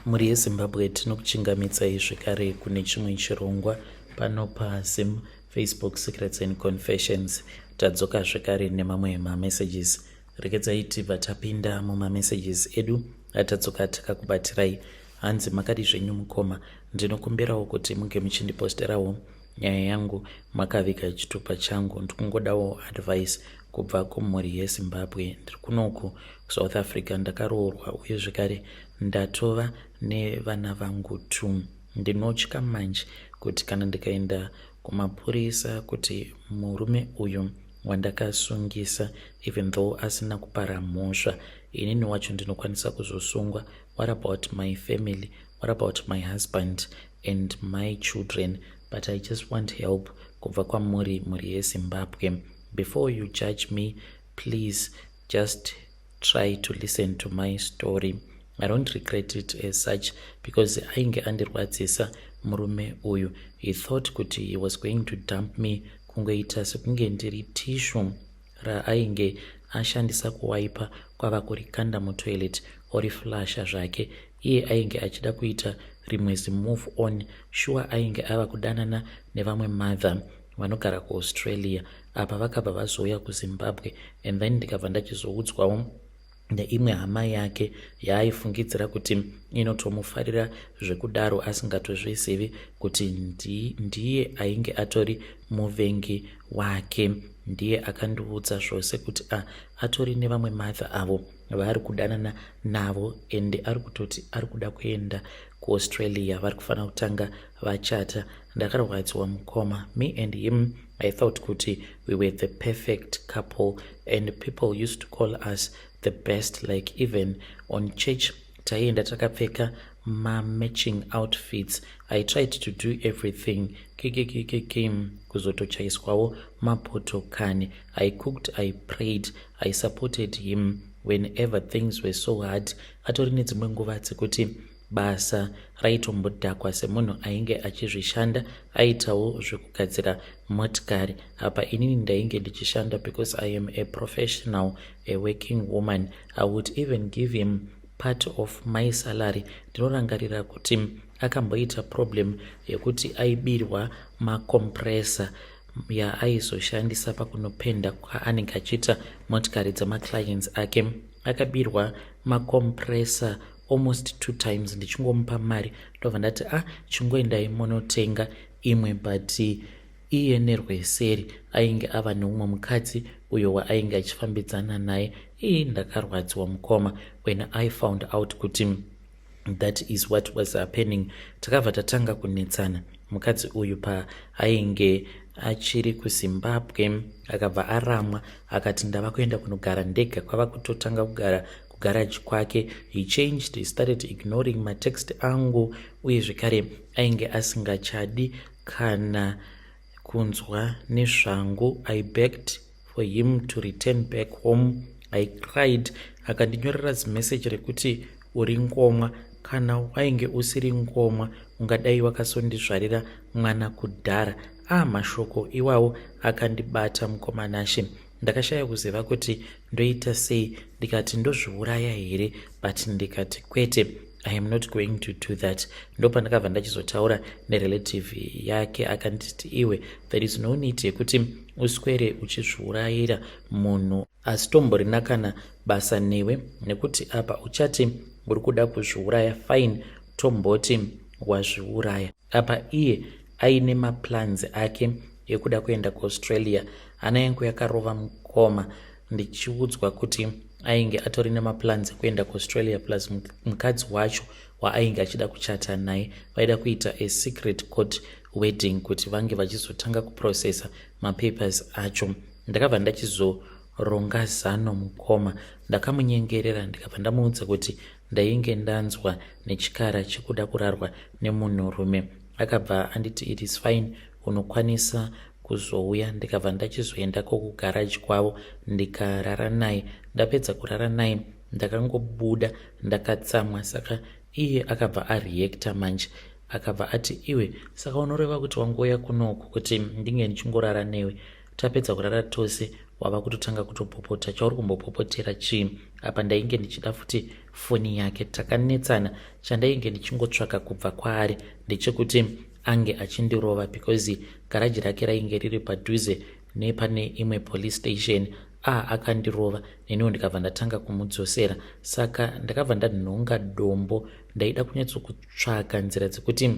Mhuri yeZimbabwe, tinokuchingamidzai zvekare kune chimwe chirongwa pano paZim Facebook Secrets and Confessions. Tadzoka zvekare nemamwe mamessages. Regedzai tibva tapinda mumamessages edu atadzoka takakubatirai. Hanzi, makadi zvenyu mukoma? Ndinokumbirawo kuti munge muchindiposterawo nyaya yangu makaviga chitupa changu. Ndikungodawo advice kubva kumhuri yeZimbabwe. Ndiri kunoku kuSouth Africa, ndakaroorwa uye zvekare ndatova nevana vangu two. Ndinotya manje kuti kana ndikaenda kumapurisa kuti murume uyu wandakasungisa, even though asina kupara mhosva, inini wacho ndinokwanisa kuzosungwa. What about my family? What about my husband and my children? But I just want help kubva kwamuri, mhuri yeZimbabwe. Before you judge me, please just try to listen to my story. I don't regret it as such because ainge andirwadzisa murume uyu. He thought kuti he was going to dump me, kungoita sekunge ndiri tissue raainge ashandisa kuwaipa, kwava kurikanda mutoilet, oriflasha zvake. Iye ainge achida kuita rimwe zimove on. Sure, ainge ava kudanana nevamwe mother vanogara kuAustralia. Apa vakabva vazouya kuZimbabwe and then ndikabva ndachizoudzwawo neimwe hama yake yaaifungidzira kuti inotomufarira zvekudaro, asingatozvizivi kuti ndiye ainge atori muvengi wake. Ndiye akandiudza zvose kuti a atori nevamwe mother avo vaari kudanana navo, ende ari kutoti ari kuda kuenda kuAustralia, vari kufanira kutanga vachata. Ndakarwadziwa mukoma. Me and him, I thought kuti we were the perfect couple and people used to call us the best. Like, even on church taienda takapfeka mamatching outfits. I tried to do everything kikikikiki, kuzotochaiswawo mapoto kani. I cooked, I prayed, I supported him whenever things were so hard. Atori nedzimwe nguva dzekuti basa raitombodhakwa semunhu ainge achizvishanda, aitawo zvekugadzira motikari. Apa inini ndainge ndichishanda because I am a professional, a working woman. I would even give him part of my salary. Ndinorangarira kuti akamboita problem yekuti aibirwa macompressor yaaizoshandisa pakunopenda kwaanenge achiita motikari dzemaclients ake. Akabirwa macompressor almost two times. Ndichingomupa mari, ndobva ndati, "A ah, chingoendai munotenga imwe." But iye nerweseri ainge ava neumwe mukadzi uyo waainge achifambidzana naye. Ii, ndakarwadziwa mukoma when I found out kuti that is what was happening. Takabva tatanga kunetsana. Mukadzi uyu paainge achiri kuZimbabwe akabva aramwa, akati ndava kuenda kunogara ndega, kwava kutotanga kugara kugaraji kwake. He changed, he started ignoring matext angu, uye zvekare ainge asingachadi kana kunzwa nezvangu. I begged for him to return back home. I cried. Akandinyorera zimeseji rekuti, "Uri ngomwa. Kana wainge usiri ngomwa, ungadai wakasondizvarira mwana kudhara." A ah, mashoko iwawo akandibata, mukomanashe. Ndakashaya kuziva kuti ndoita sei. Ndikati ndozviuraya here? But ndikati kwete, I am not going to do that. Ndopandakabva ndachizotaura nerelative yake. Akanditi, "Iwe, there is no need yekuti uswere uchizviurayira munhu asitomborina kana basa newe, nekuti apa uchati uri kuda kuzviuraya. Fine, tomboti wazviuraya. Apa iye aine maplans ake ekuda kuenda kuAustralia." Hana yangu yakarova mukoma ndichiudzwa kuti ainge atori nemaplans ekuenda kuAustralia, plus mukadzi wacho waainge achida kuchata naye vaida kuita a secret court wedding kuti vange vachizotanga kuprocessa mapapers acho. Ndakabva ndachizoronga zano mukoma. Ndakamunyengerera, ndikabva ndamuudza kuti ndainge ndanzwa nechikara chekuda kurarwa nemunhurume. Akabva anditi it is fine, unokwanisa kuzouya. Ndikabva ndachizoendako kugaraji kwavo, ndikarara naye. Ndapedza kurara naye, ndakangobuda ndakatsamwa. Saka iye akabva areacta manje, akabva ati, "Iwe, saka unoreva kuti wangouya kunoku kuti ndinge ndichingorara newe?" Tapedza kurara tose wava kutotanga kutopopota. Chauri kumbopopotera chii? Apa ndainge ndichida futi foni yake. Takanetsana. Chandainge ndichingotsvaka kubva kwaari ndechekuti ange achindirova because garaji rake rainge riri padhuze nepane imwe police station. A akandirova neniwo ndikabva ndatanga kumudzosera. Saka ndakabva ndanhonga dombo. Ndaida kunyatsokutsvaka nzira dzekuti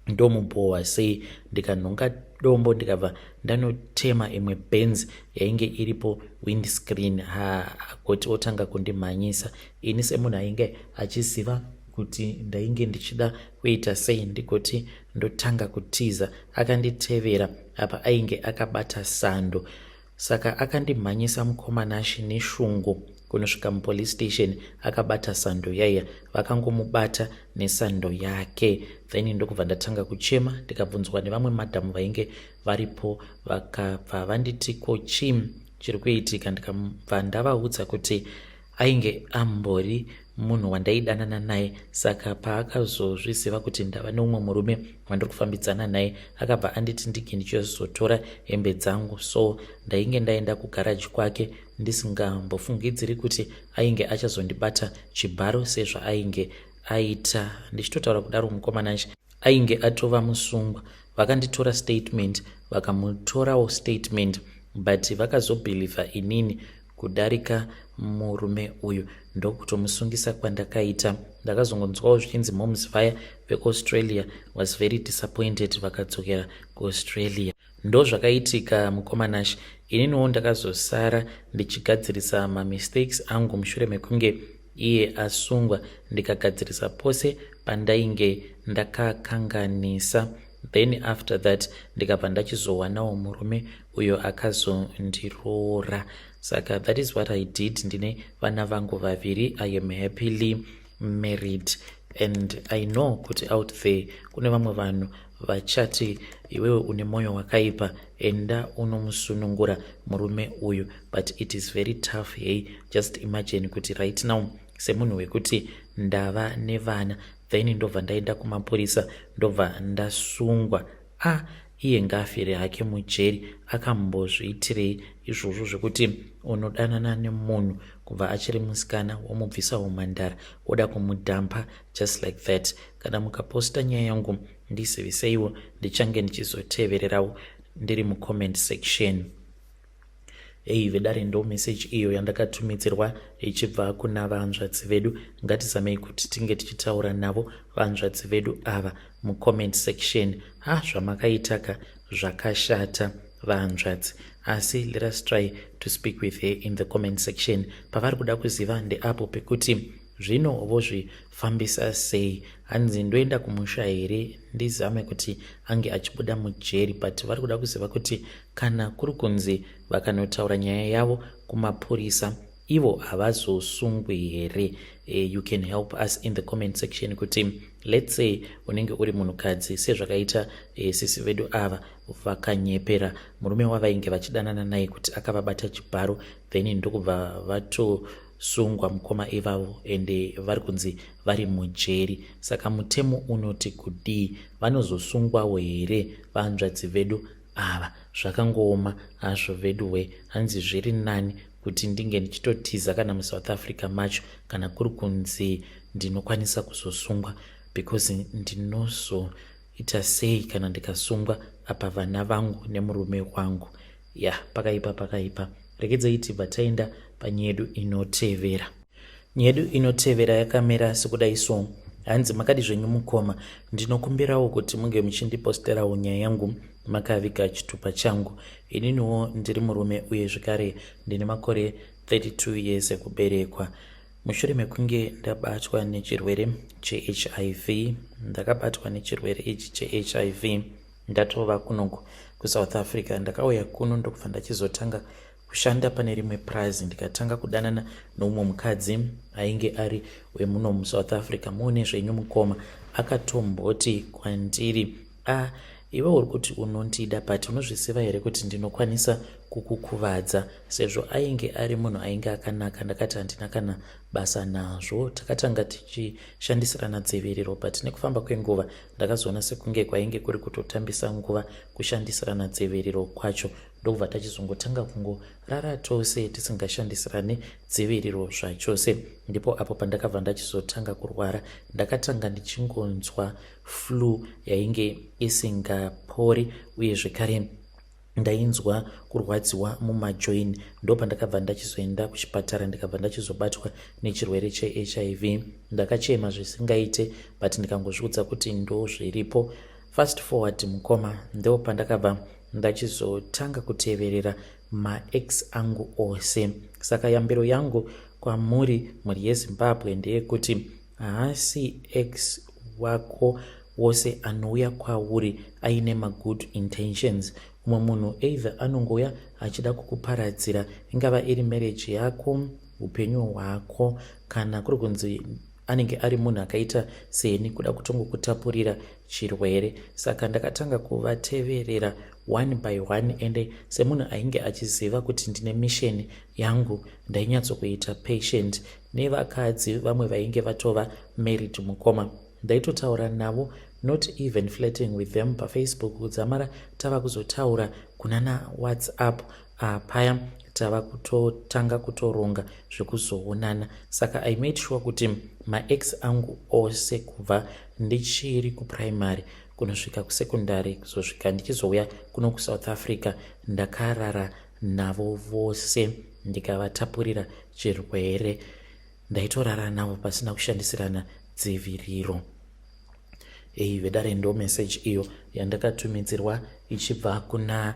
ndomubhowa sei. Ndikanhonga dombo ndikabva ndanotema imwe Benz yainge iripo windscreen. Ha, agoti otanga kundimhanyisa. Ini semunhu ainge achiziva kuti ndainge ndichida kuita sei, ndigoti ndotanga kutiza. Akanditevera, apa ainge akabata sando. Saka akandimhanyisa mukoma Nashe neshungu kunosvika mupolice station akabata sando yaiya. Vakangomubata nesando yake. Then ndokubva ndatanga kuchema, ndikabvunzwa nevamwe madhamu vainge varipo, vakabva vanditi ko chii chiri kuitika, ndikabva ndavaudza kuti ainge ambori munhu wandaidanana naye. Saka paakazozviziva kuti ndava neumwe murume wandiri kufambidzana naye, akabva anditi ndinge ndichizotora hembe dzangu. So ndainge ndaenda kugaraji kwake ndisingambofungidziri kuti ainge achazondibata chibharo sezvaainge aita. Ndichitotaura kudaro mukomana ainge atova musungwa. Vakanditora statement, vakamutorawo statement, but vakazobhilivha inini kudarika murume uyu, ndokutomusungisa kwandakaita. Ndakazongonzwawo zvichinzi moms vaya vekuAustralia was very disappointed, vakadzokera kuAustralia. Ndozvakaitika mukoma Nash. Ininiwo ndakazosara ndichigadzirisa mamistakes angu mushure mekunge iye asungwa, ndikagadzirisa pose pandainge ndakakanganisa. Then after that ndikabva ndachizowanawo murume uyo akazondiroora. Saka that is what I did. Ndine vana vangu vaviri. I am happily married and I know kuti out there kune vamwe vanhu vachati iwewe une mwoyo wakaipa, enda unomusunungura murume uyu, but it is very tough. Hey, just imagine kuti right now semunhu wekuti ndava nevana, then ndobva ndaenda kumapurisa, ndobva ndasungwa. Ah, iye ngaafire hake mujeri. Akambozviitirei izvozvo zvekuti unodanana nemunhu kubva achiri musikana, womubvisa umhandara, woda kumudhampa just like that? Kana mukaposta nyaya yangu ndiziviseiwo, ndichange ndichizotevererawo ndiri mucomment section. Ei vedare, ndo message iyo yandakatumidzirwa ichibva kuna vanzvadzi vedu. Ngatizamei kuti tinge tichitaura navo vanzvadzi vedu ava mucomment section. Ha, zvamakaitaka zvakashata vanzvadzi, asi let us try to speak with her in the comment section. Pavari kuda kuziva ndeapo pekuti zvino vozvifambisa sei. Hanzi ndoenda kumusha here ndizame kuti ange achibuda mujeri? But vari kuda kuziva kuti kana kuri kunzi vakanotaura nyaya yavo kumapurisa, ivo havazosungwi here? You can help us in the comment section kuti let's say unenge uri munhukadzi sezvakaita sisi vedu ava, vakanyepera murume wavainge vachidanana naye kuti akavabata chibharo, then ndokubva vatosungwa mukoma ivavo, ende vari kunzi vari mujeri. Saka mutemo unoti kudii? Vanozosungwawo here vanzvadzi vedu ava? Zvakangooma hazvo vedu we. Hanzi zviri nani kuti ndinge ndichitotiza kana muSouth Africa macho kana kuri kunzi ndinokwanisa kuzosungwa, because ndinozoita sei kana ndikasungwa apa vana vangu nemurume wangu? Ya, pakaipa, pakaipa. Regedzai tibva taenda panyedu inotevera. Nyedu inotevera yakamira sekudai so. Hanzi makadi zvenyu mukoma, ndinokumbirawo kuti munge muchindiposterawo nyaya yangu makaviga chitupa changu. Ininiwo ndiri murume uye zvekare ndine makore 32 years ekuberekwa. Mushure mekunge ndabatwa nechirwere cheHIV, ndakabatwa nechirwere ichi cheHIV ndatova kunoku kuSouth Africa. Ndakauya kuno ndokubva ndachizotanga kushanda pane rimwe purazi, ndikatanga kudanana noumwe mukadzi ainge ari wemuno muSouth Africa. Muone zvenyu mukoma, akatomboti kwandiri, "A ah, iwe uri kuti unondida, but unozviziva here kuti ndinokwanisa kukukuvadza?" Sezvo ainge ari munhu ainge akanaka, ndakati handina kana basa nazvo. Takatanga tichishandisirana dziviriro, but nekufamba kwenguva ndakazoona sekunge kwainge kuri kutotambisa nguva kushandisirana dziviriro kwacho. Ndokubva tachizongotanga kungorara tose tisingashandisirane dziviriro zvachose. Ndipo apo pandakabva ndachizotanga kurwara. Ndakatanga ndichingonzwa flu yainge isingapori uye zvekare ndainzwa kurwadziwa mumajoin. Ndopandakabva ndachizoenda kuchipatara ndikabva ndachizobatwa nechirwere cheHIV. Ndakachema zvisingaite, but ndikangozviudza kuti ndo zviripo. Fast forward, mukoma, ndo pandakabva ndachizotanga kuteverera maex angu ose. Saka yambiro yangu kwamuri, mhuri yeZimbabwe, ndeyekuti haasi ex wako wose anouya kwauri aine magood intentions. Umwe munhu either anongouya achida kukuparadzira, ingava iri marriage yako, upenyu hwako, kana kuri kunzi anenge ari munhu akaita seni, kuda kutongokutapurira chirwere. Saka ndakatanga kuvateverera one by one, ende semunhu ainge achiziva kuti ndine mission yangu, ndainyatsokuita patient nevakadzi vamwe vainge vatova married. Mukoma, ndaitotaura navo, not even flirting with them paFacebook, kudzamara tava kuzotaura kunana WhatsApp paya tava kutotanga kutoronga zvekuzoonana. Saka I made sure kuti maex angu ose, kubva ndichiri kuprimary kunosvika kusecondary, kuzosvika ndichizouya kuno kuSouth Africa, ndakarara navo vose ndikavatapurira chirwere. Ndaitorara navo pasina kushandisirana dziviriro. Ei vedare, ndo message iyo yandakatumidzirwa ichibva kuna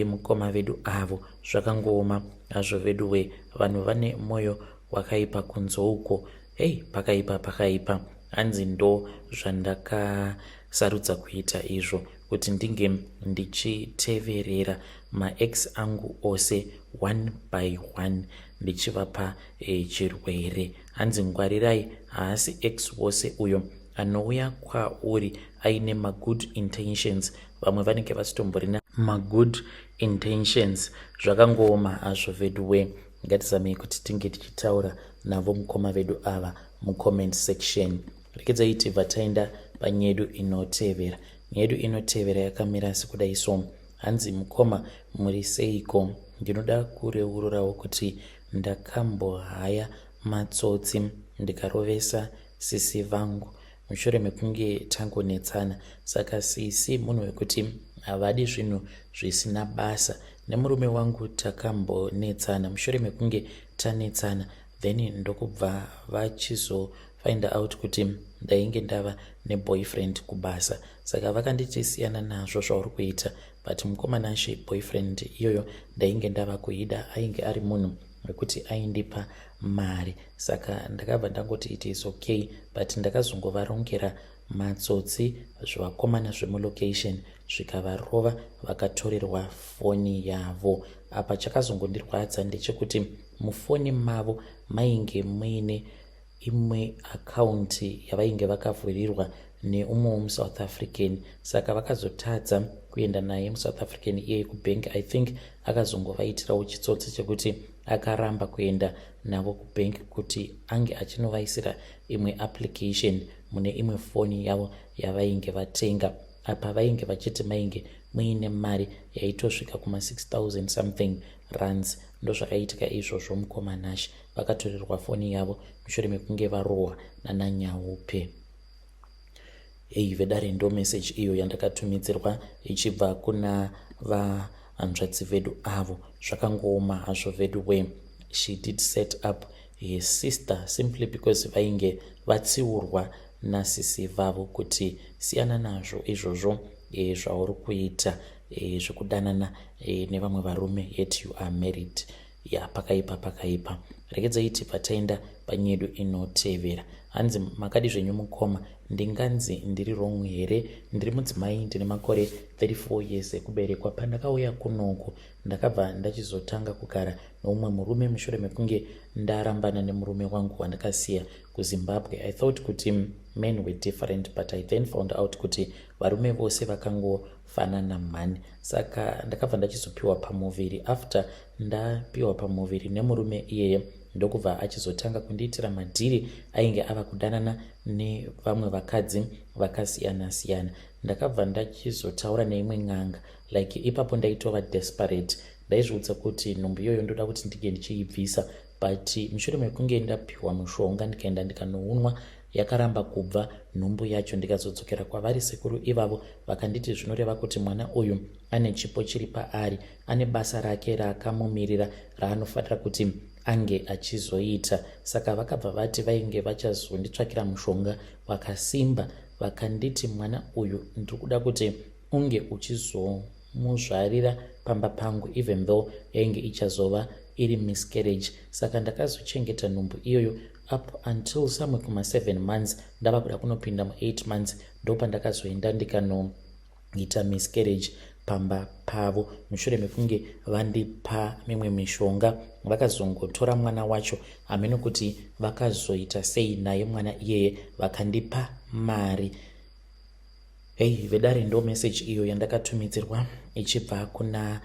mukoma vedu avo. Zvakangooma hazvo vedu we, vanhu vane mwoyo wakaipa kunze uko. Hei, pakaipa, pakaipa. Hanzi ndo zvandakasarudza kuita izvo, kuti ndinge ndichiteverera maex angu ose one by one ndichivapa chirwere. Hanzi ngwarirai, haasi ex wose uyo anouya kwauri aine magood intentions. Vamwe vanenge vasitomborina magood intentions. Zvakangooma hazvo veduwe. Ngatizamei kuti tinge tichitaura navo mukoma vedu ava mucomment section. Rekedzai tibva taenda panyedu inotevera. Nyedu inotevera yakamira sekudai so. Hanzi, "Mukoma, muri seiko? Ndinoda kureururawo kuti ndakambohaya matsotsi ndikarovesa sisi vangu mushure mekunge tangonetsana. Saka sisi munhu wekuti havadi zvinhu zvisina basa. Nemurume wangu takambonetsana. Mushure mekunge tanetsana, then ndokubva vachizofind out kuti ndainge ndava neboyfriend kubasa. Saka vakanditi, 'Siyana nazvo zvauri kuita.' But mukoma Nashe, boyfriend iyoyo ndainge ndava kuida. Ainge ari munhu wekuti aindipa mari, saka ndakabva ndangoti it is okay. But ndakazongovarongera matsotsi, zvivakomana zvemulocation, zvikavarova, vakatorerwa foni yavo. Apa chakazongondirwadza ndechekuti mufoni mavo mainge muine imwe akaunti yavainge vakavhurirwa neumwewo muSouth African. Saka vakazotadza kuenda naye muSouth African iyeye kubank. I think akazongovaitirawo chitsotsi chekuti akaramba kuenda navo kubank kuti ange achinovaisira imwe application mune imwe foni yavo yavainge vatenga. Apa vainge vachiti mainge muine mari yaitosvika kuma6000 something rands. Ndozvakaitika izvozvo, mukoma Nash. Vakatorerwa foni yavo mushure mekunge varohwa nananyaupe." Ei vedare, ndo message iyo yandakatumidzirwa ichibva kuna vahanzvadzi vedu avo. Zvakangooma hazvo vedu we. She did set up her sister simply because vainge vatsiurwa nasisi vavo kuti siyana nazvo izvozvo zvauri kuita zvekudanana nevamwe varume, yet you are married. Ya, pakaipa, pakaipa. Rekedzai tibva taenda panyedu inotevera. Hanzi, "Makadi zvenyu mukoma? Ndinganzi ndiri wrong here? Ndiri mudzimai, ndine makore 34 years ekuberekwa. Pandakauya kunoku, ndakabva ndachizotanga kugara neumwe murume mushure mekunge ndarambana nemurume wangu wandakasiya kuZimbabwe. I thought kuti men were different, but I then found out kuti varume vose vakangofanana mhani. Saka ndakabva ndachizopiwa pamuviri. After ndapiwa pamuviri nemurume iyeye, Ndokubva achizotanga kundiitira madhiri, ainge ava kudanana nevamwe vakadzi vakasiyana siyana. Ndakabva ndachizotaura neimwe n'anga. Like ipapo ndaitova desperate, ndaizviudza kuti nhumbu iyoyo ndoda kuti ndinge ndichiibvisa, but mushure mekunge ndapiwa mushonga, ndikaenda ndikanounwa, yakaramba kubva nhumbu yacho. Ndikazodzokera kwavari sekuru ivavo, vakanditi zvinoreva kuti mwana uyu ane chipo chiri paari, ane basa rake raakamumirira raanofanira kuti ange achizoita. Saka vakabva vati vainge vachazonditsvakira mushonga wakasimba. Vakanditi mwana uyu ndiri kuda kuti unge uchizomuzvarira pamba pangu, even though yainge ichazova iri miscarriage. Saka ndakazochengeta nhumbu iyoyo up until somewhere kuma7 months, ndava kuda kunopinda mu8 months, ndopandakazoenda ndikanoita miscarriage pamba pavo. Mushure mekunge vandipa mimwe mishonga, vakazongotora mwana wacho. Hameno kuti vakazoita sei naye mwana iyeye. Vakandipa mari. Hei vedare, ndo message iyo yandakatumidzirwa ichibva kuna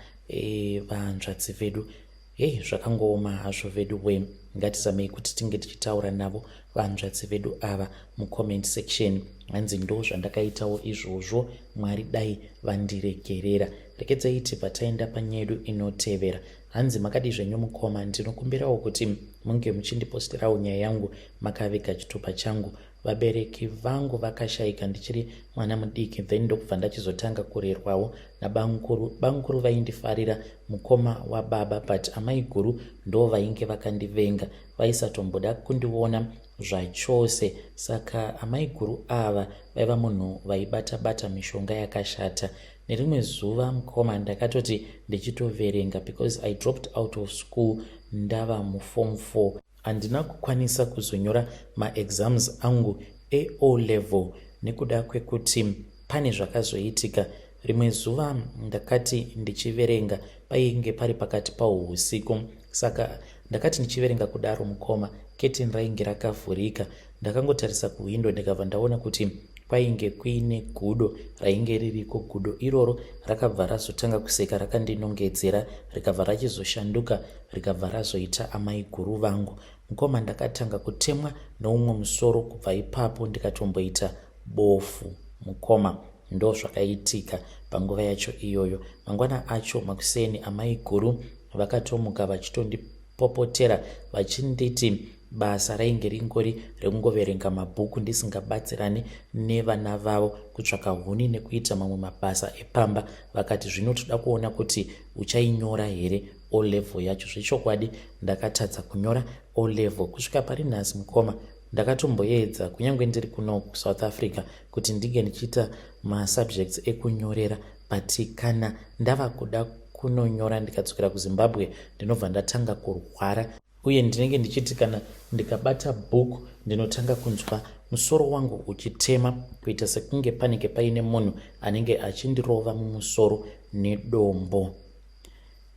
vanzvadzi vedu. Hei, zvakangooma hazvo vedu we. Ngatizamei kuti tinge tichitaura navo vanzvadzi vedu ava mucomment section. Hanzi ndo zvandakaitawo izvozvo, Mwari dai vandiregerera. Rekedzai tibva taenda panyaya yedu inotevera. Hanzi makadi zvenyu mukoma, ndinokumbirawo kuti munge muchindiposterawo nyaya yangu makaviga chitupa changu. Vabereki vangu vakashayika ndichiri mwana mudiki, then ndokubva ndachizotanga kurerwawo nabamukuru. Bamukuru vaindifarira, mukoma wababa, but amai guru ndo vainge vakandivenga, vaisatomboda kundiona zvachose. Saka amai guru ava vaiva munhu vaibata bata mishonga yakashata. Nerimwe zuva mukoma, ndakatoti ndichitoverenga, because I dropped out of school ndava muform 4. Handina kukwanisa kuzonyora maexams angu eO level nekuda kwekuti pane zvakazoitika. Rimwe zuva ndakati ndichiverenga, painge pari pakati pausiku. Saka ndakati ndichiverenga kudaro mukoma, keteni rainge rakavhurika. Ndakangotarisa kuhwindo, ndikabva ndaona kuti kwainge kuine gudo rainge ririko. Gudo iroro rakabva razotanga kuseka rakandinongedzera, rikabva rachizoshanduka, rikabva razoita amai guru vangu. Mukoma, ndakatanga kutemwa noumwe musoro kubva ipapo, ndikatomboita bofu mukoma. Ndo zvakaitika panguva yacho iyoyo. Mangwana acho makuseni, amai guru vakatomuka vachitondipopotera, vachinditi basa rainge ringori rekungoverenga mabhuku ndisingabatsirani nevana vavo kutsvaka huni nekuita mamwe mabasa epamba. Vakati zvino toda kuona kuti uchainyora here O level yacho. Zvechokwadi ndakatadza kunyora O level kusvika pari nhasi mukoma. Ndakatomboedza kunyange ndiri kuno kuSouth Africa kuti ndinge ndichiita masubjects ekunyorera, but kana ndava kuda kunonyora ndikadzokera kuZimbabwe, ndinobva ndatanga kurwara. Uye ndinenge ndichiti kana ndikabata bhuku, ndinotanga kunzwa musoro wangu uchitema, kuita sekunge panenge paine munhu anenge achindirova mumusoro nedombo.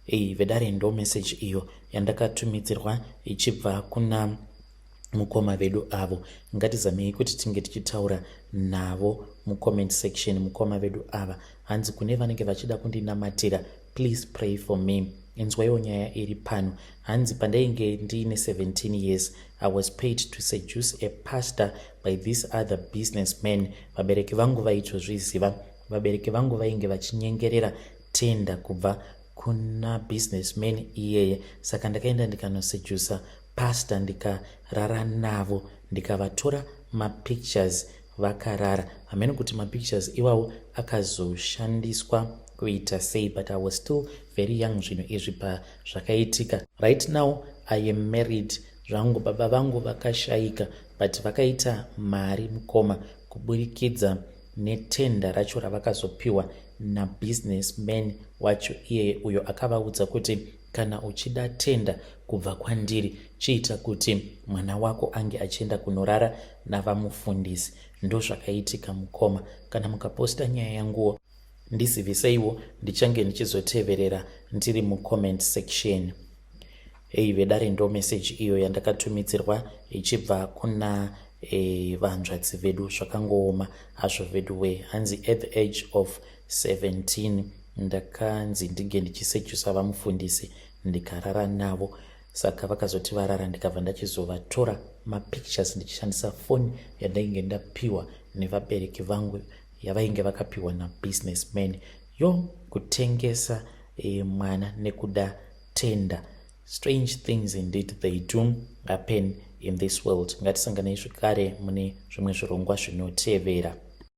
Ei vedare, ndo message iyo yandakatumidzirwa ichibva kuna mukoma vedu avo. Ngatizamei kuti tinge tichitaura navo mucomment section mukoma vedu ava. Hanzi kune vanenge vachida kundinamatira, please pray for me. Inzwaiwo nyaya iri pano. Hanzi pandainge ndiine 17 years, I was paid to seduce a pastor by this other businessman. Vabereki vangu vaitozviziva. Vabereki vangu vainge vachinyengerera tender kubva kuna businessman iyeye. Saka ndakaenda ndikanosedusa pastor, ndikarara navo, ndikavatora mapictures vakarara. Hamene kuti mapictures iwawo akazoshandiswa kuita sei, but I was still very young zvinhu izvi pazvakaitika. Right now I am married zvangu. Baba vangu vakashayika, but vakaita mari mukoma kuburikidza netender racho ravakazopiwa nabusinessman wacho iyeye, uyo akavaudza kuti kana uchida tender kubva kwandiri, chiita kuti mwana wako ange achienda kunorara navamufundisi. Ndozvakaitika mukoma. Kana mukaposta nyaya yanguwo, ndiziviseiwo, ndichange ndichizoteverera ndiri mucomment section. Ei vedare, ndo message iyo yandakatumidzirwa ichibva kuna vanzvadzi vedu. Zvakangooma hazvo vedu we. Hanzi at the age of 17 ndakanzi ndinge ndichisedusa vamufundisi, ndikarara navo. Saka vakazoti varara, ndikabva ndachizovatora mapictures ndichishandisa foni yandainge ndapiwa nevabereki vangu, yavainge vakapiwa nabusinessman. Yo, kutengesa mwana nekuda tender. Strange things indeed, they do happen in this world. Ngatisanganei zvekare mune zvimwe zvirongwa zvinotevera.